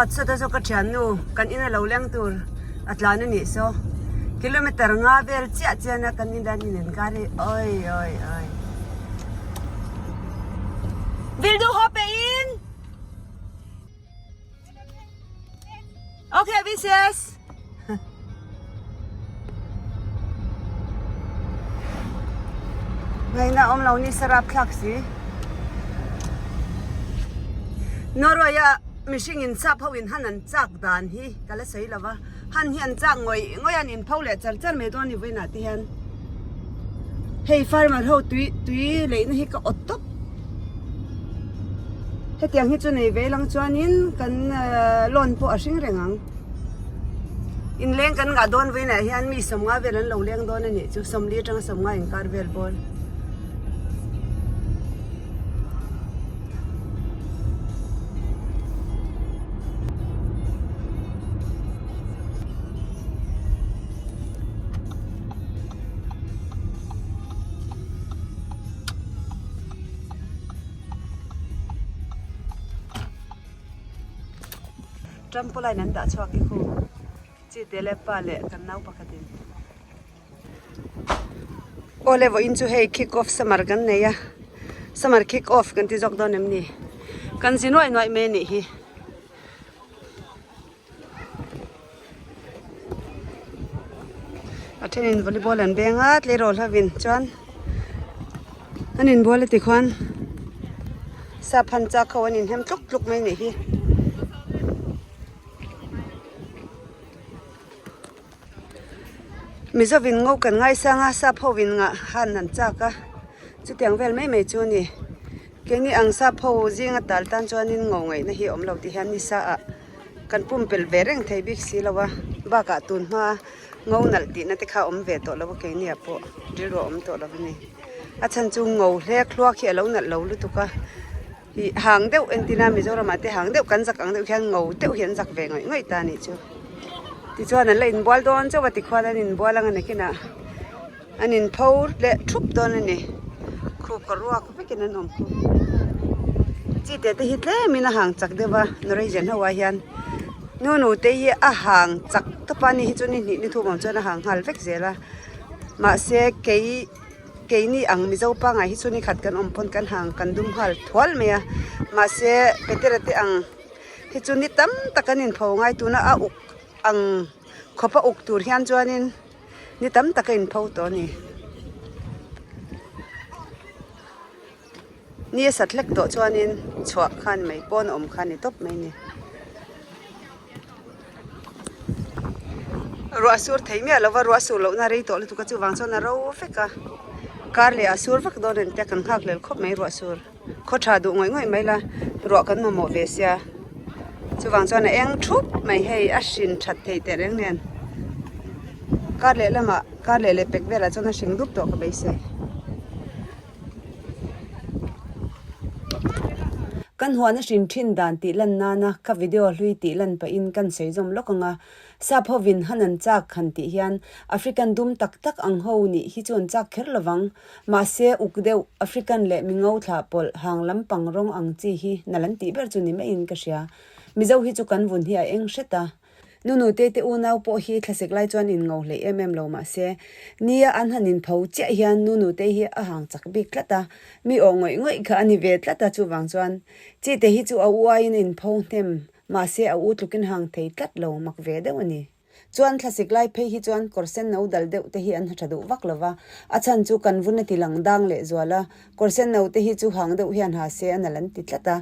Sawta saw ka thiannu kan ina lo leng tur a tlan a nih saw kilometer nga vel chiah chian a kan ina an inkar hi awi awi awi Vil duh haw peh in Okay vi ses Ngaihna awm lo ni sarap thlak si. Norway a mihring in sap ho in han an chak dan hi ka la sawi lo va, han hi an chak ngawih ngawih a an in pho leh char char mai dawn a ni vawiinah te hian. Hei farmer ho tui tui leihna hi ka awt tawp. Hetiang hi chu nei ve lang chuanin kan loan pawh a hring reng ang. Inleng kan ngah dawn vawiinah hian mi sawmnga vel an lo leng dawn a nih chu sawmli atanga sawmnga inkar vel bawr. Trampoline an dah chhuak hi khu chi te leh pa leh kan nau pakhatin aw le vawiin chu hei kick off summer kan nei a summer kick off kan ti zawk dawn em ni kan zi nuaih nuaih mai a nih hi. A thenin volleyball an beng a tleirawl hovin chuan an inbual a tikhuan sap han chak ho an inhem tluk tluk mai a nih hi. Mizovin ngo kan ngaisang a sap hovin ngah han an chak a chutiang vel mai mai chu a ni. Keini ang sap ho zinga tal tan chuanin ngo ngaihna hi a awm lo tih hian nisa ah kan pumpelh ve reng thei bik si lo a, bakah tun hma ngo nalh tihna te kha a awm ve tawh lo a keini ah pawh rilru a awm tawh lo a ni. A chhan chu ngo hlek hluak hi a lo nalh lo lutuk a, ih hang deuh entina Mizoramah te hang deuh kan zak ang deuh khian ngo deuh hi an zak ve ngawih ngawih ta a nih chu. Tichuan an la inbual dawn chauh a tikhuan an inbual ang a nakinah. An in pho leh thup dawn a ni. Khup ka ruak vekin an awm khu. Chi te te hi tlemin a hang chak deuh a Norwegian ho ah hian nu nu te hi a hang chak tawp a ni hi chu ni hnih ni thum awm chuan a hang nghal vek zel a mahse kei keini ang Mizo pangngai hi chu ni khat kan awm pawn kan hang kan dum nghal thual mai a mahse Petera te ang hi chu ni tam tak an in pho ngai tuna a uk ang khawp a uk tur hian chuanin. Ni tam tak a inpho tawh a ni. Ni a sat hlek tawh chuanin chhuah kha a ni mai pawn a awm kha a ni tawp mai a ni. Ruah sur thei miah lova ruah sur lohna rei tawh lutuk a chuvang chuan a ro vek a kar leh a sur vak dawn a ni te kan nghak lel khawp mai ruah sur. Khaw tha duh ngawih ngawih mai la ruah kan mamawh ve sia chuvang chuan a eng thup mai hei a hrin that thei teh reng nen kar leh lamah kar leh leh pek velah chuan a hring dup tawh ka beisei. Kan huan a hrin thin dan tih lan nana ka video hlui tih lan pahin kan sawi zawm lawk ang a Sap hovin han an chak han tih hian African dum tak tak ang ho nih hi chu an chak kher lovang. Mahse uk deuh African leh mingo thlah pawlh hang lampang rawng ang chi hi nal an tih ber chu ni maiin ka hria. Mizo hi chu kan vun hi a eng hret a. Nunu te te unau pawh hi thlasik lai chuan in ngo hleih em em lo mahse nia an han in pho chiah hian nunu te hi a hang chak bik tlat a, mi awh ngawih ngawih kha a ni ve tlat a chuvang chuan chi te hi chu a u aiin a in pho hnem Mahse a u tlukin hang thei tlat lo mak ve deuh a ni. Chuan thlasik lai phei hi chuan kawr sen no dal deuh te hi an ha tha duh vak lo va, a chhan chu kan vun a ti lang dang leh zual a, kawr sen no te hi chu hang deuh hian ha se a nalh an ti tlat a.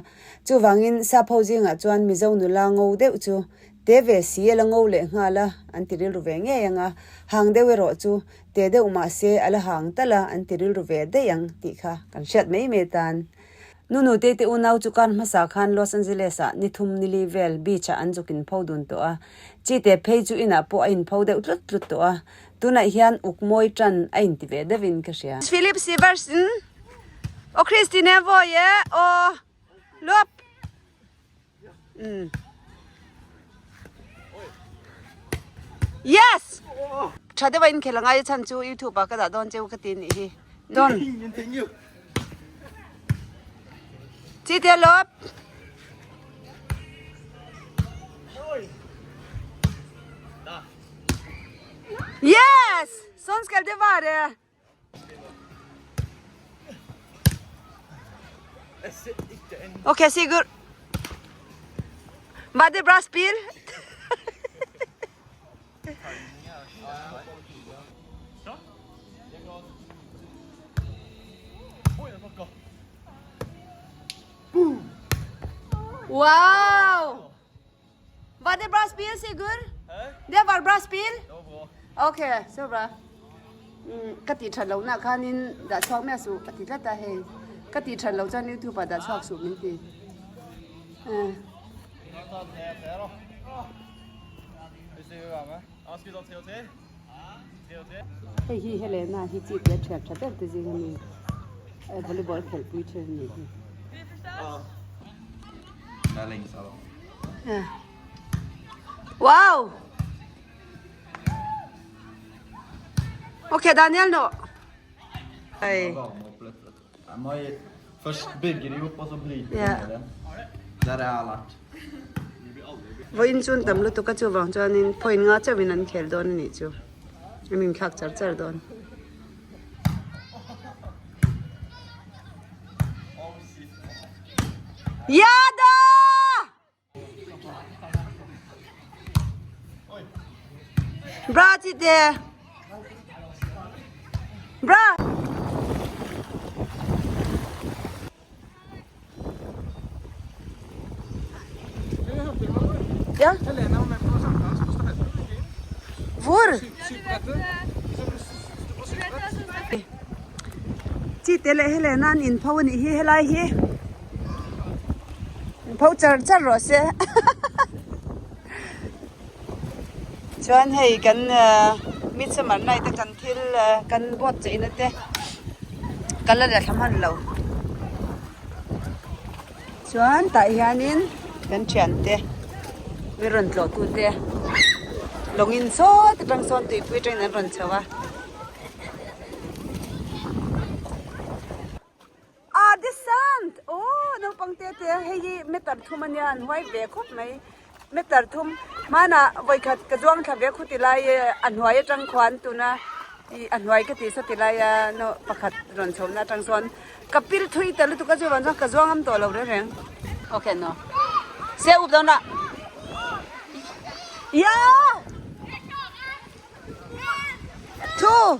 Chuvangin sap ho zingah chuan Mizo nula ngo deuh chu te ve si a la ngo leh nghal a, an ti rilru ve ngei ang a, hang deuh erawh chu te deuh mahse a la hang talh a, an ti rilru ve daih ang tih kha kan hriat mai mai tan. Nunu te te unau chu kar hmasa khan Los Angeles ah ni thum ni li vel beach ah an zuk in pho dun tawh a. Chi te phei chu inah pawh a in pho deuh tlut tlut tawh a. Tunah hian uk mawi tan a in ti ve deuh in ka hria. Philip Siversen aw Christine vawi e aw luap. Yes! Tha deuh a inkhel a ngai a chhan chu YouTube ah ka dah dawn cheu ka ti nih hi. Don. Chi te lawp. Sånn skal det være! Ok, Sigurd. Var det bra spill? Wow! Var det bra spill, Sigurd? Det var bra spill? Ok, så bra. Ka tih that lohna khanin dah chhuak miah suh a ti tlat a hei. Ka tih that loh chuan youtube ah dah chhuak suh min ti. Hei hi Helena hi chi te thian tha ber te zing a ni. Volleyball khelhpui thin a nih hi. Wow! Ok, Daniel nå. Hei. Først bygger de opp, og så bryter de ned igjen. Det er det jeg har lært. Vawiin chu an tam lutuk a chuvang chuanin point nga chauhin an khel dawn a nih chu. An inthlak char char dawn. Yada! Bra chite. Bra. Ja. Helene var med på sankthans på stafetten. Hvor? Sykkelbrettet. På sykkelbrett. Chite leh Helena an inpho a nih hi helai hi. Pho char char rawh se chuan hei kan midsummer night a kan thil kan boat cheina te ka la la thla hman lo chuan tah hianin kan thiante mi rawn tlawh tu te lawngin sawt atang sawn tuipui atangin an rawn chho a. Ah the sand! Aw naupang te te hei hi meter thum ania an huai ve khawp mai meter thum hmanah vawikhat ka zuang thla ve khuti lai a hnuai atang khuan tuna ih a hnuai ka tih sawti laia naw pakhat rawn chhohna atang sawn ka pil thui ta lutuk a chuvang chuan ka zuang ngam tawh lo reng reng okay no se up dawn a ya two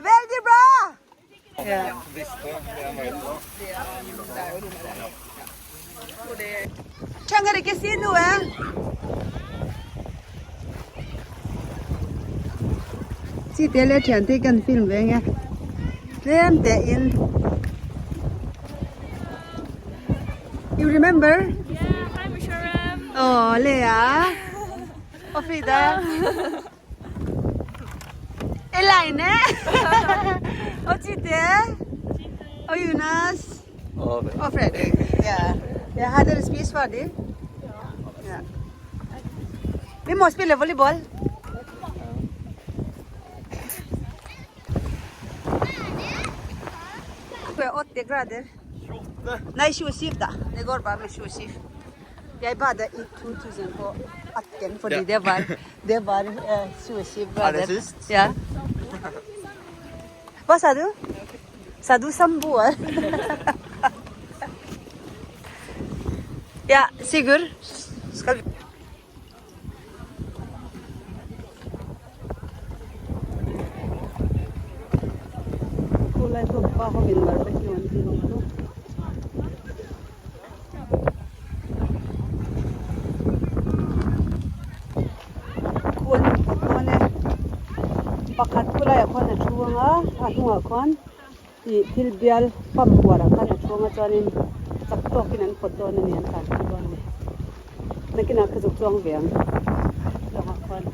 Veldig bra! Ja. Trenger ikke si noe. Chi te leh thian te kan film ve nge tlem te in You remember? Yeah, hi Musharam. Oh, Lea. Oh, Frida. Elaine. Oh, Chite. Oh, Jonas. Og Fredrik. Ja. Ja, har dere spist ferdig? Ja. Vi må spille volleyball. Det er 80 grader. 28. Nei, 27 da. Det går bare med 27. Jeg bada i 2018 fordi Ja. det var, det var 27 grader. Er det sist? Ja. Hva sa du? Sa du samboer? ja, Sigurd, skal vi Khulai pawh pa hovin barbecue an ti ang chu. Khu an inpawt dawn e. Pakhat khulaiah khuan a thu ang a, a hnungah khuan ih thil bial pump buarah khan a thu ang a chuanin chak tawkin an pawt dawn a ni an tlan pui dawn a ni. Nakinah ka zuk chuang ve ang lawngah khuan.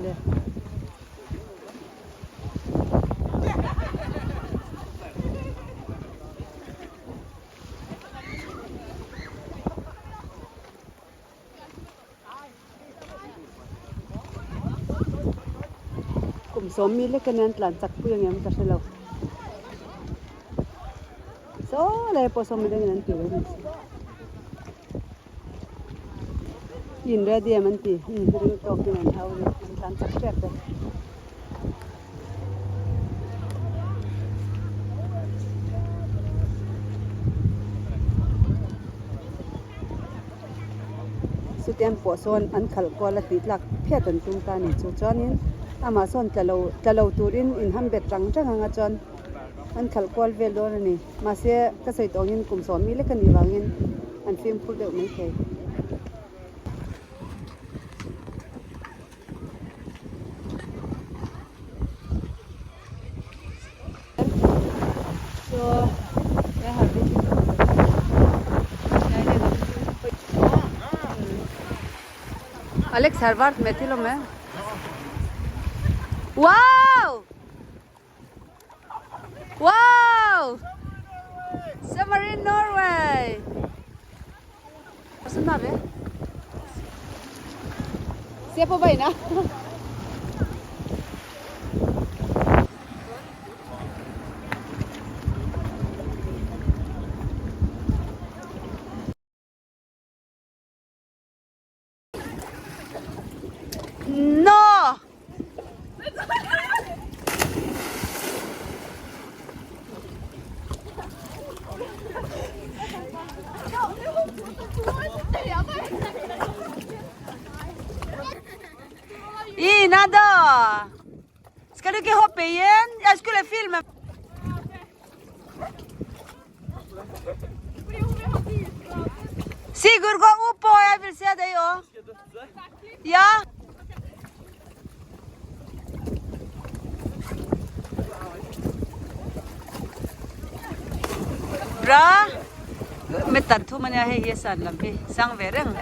Awle. Kum sawmmi lek ania an tlan chak pui angem ka hre lo. Saw lai pawh sawmmi dangin an ti lo ni si. In ready em an ti ring tawkin an hau a ni an tlan chak tep e. Chutiang pawh sawn an khalh kual a tih tlak phiat an tum ta a ni chu chuanin amah sawn tla lo tla lo turin inham bet rang rang anga chuan an khalh kual vel dawn a ni mahse ka sawi tawh angin kum sawm mi lek a nih vangin an fimkhur deuh maithei. Alex har vært med til og med. Wow! Wow! Summer in Norway! Se på beina. No! Ina da! Skal du ikke hoppe igjen? Jeg skulle filme. Sigurd, gå opp og jeg vil se deg òg. Ja. Bra. Meter thum ania hei hi a san lam hi sang ve reng.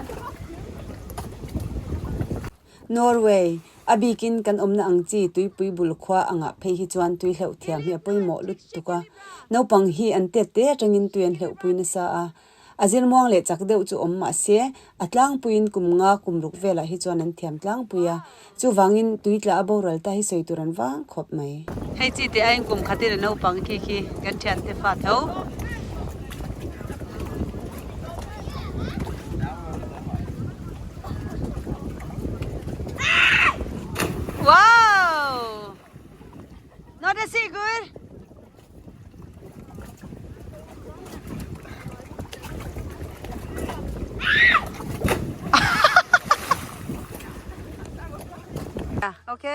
Norway, A bikin kan awmna ang chi tuipui bul khua angah phei hi chuan tui hleuh thiam hi a pawimawh lutuk a. Naupang hi an tet te atangin tui an hleuhpui nasa a. A zirmuang leh chak deuh chu awm mah se, a tlangpuiin kum nga kum ruk velah hi chuan an thiam tlangpui a. Chuvangin tui tla a boral ta hi sawi tur an vang khawp mai. Hei chi teh aiin kum khatin a naupang khi khi kan thiante fa tho. Wow! Nå det Sigurd! Ok?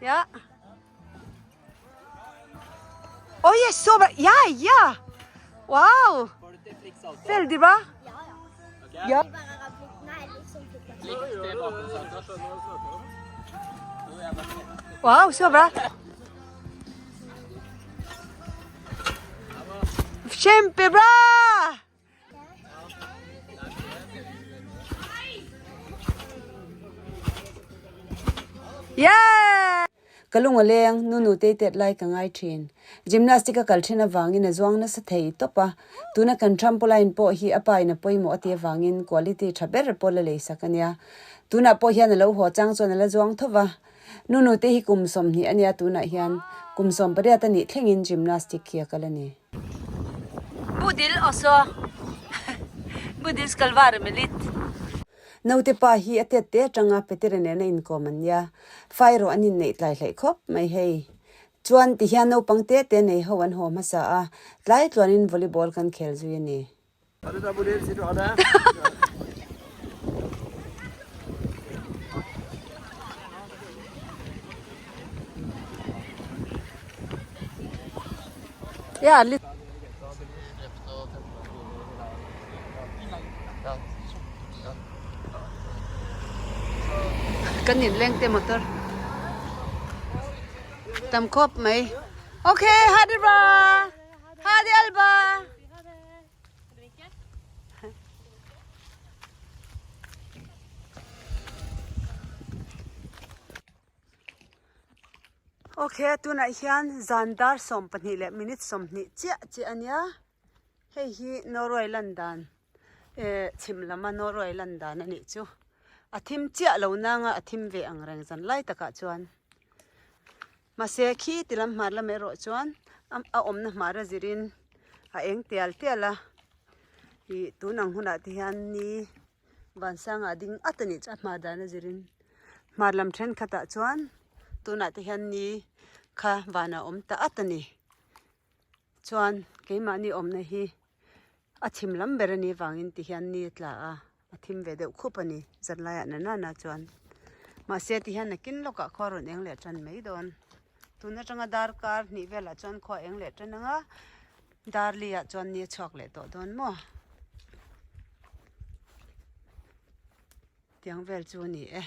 Ja. Oi, jeg så bra! Ja, ja! Wow! Veldig bra. Ja. Wow, så bra. Kjempebra! Yeah! Ka lung a leng, nu nu tei tet lai ka ngai thin. Gymnastic a kal thin avangin a zuang nasa thei tawp a, tuna kan trampoline pawh hi a pa in a pawimawh a ti avangin quality tha ber pawh la lei sak a nia. Tunah pawh hian a lo haw chang chuan a la zuang tho va. Nu nu te hi kum 20 a nia tunah hian kum 18 a nih thlengin gymnastic hi a kal a ni. Budil også Budil skal være med litt. Naute pa hi a tet te atanga Peter-a nena inkawm an nia. Fa erawh an inneih tlai hleih khawp mai hei. Chuan tihian naupang te te nei ho an haw hmasa a, tlai tluanin volleyball kan khel zui a ni. Kan inleng te motor tam khawp mai. Okay, ha det bra! Ha det Alba! Ok tunah hian zan dar 12 leh minute 20 chiah chiah a nia hei hi Norway lan dan eh chhim lama Norway lan dan a nih chu a thim chiah lo nanga a thim ve ang reng zan lai takah chuan mahse khi ti lam hmar lam erawh chuan a awmna hmar a zirin a eng tial tial a ih tun ang hunah te hian ni. Vansangah ding at a nih chu a hmar dan a zirin hmar lam thenkhatah chuan tunah te hian ni kha vanah a awm ta at a ni chuan keimahni awmna hi a chhim lam ber a nih vangin ti hian ni a tla a a thim ve deuh khup a ni zanlaiah na nana chuan mahse ti hian nakin lawkah khua rawn eng leh tan mai dawn tun atanga darkar hnih velah chuan khua eng leh tan ang a. Darli ah chuan ni a chhuak leh tawh dawn maw? Tiang vel chu a ni e.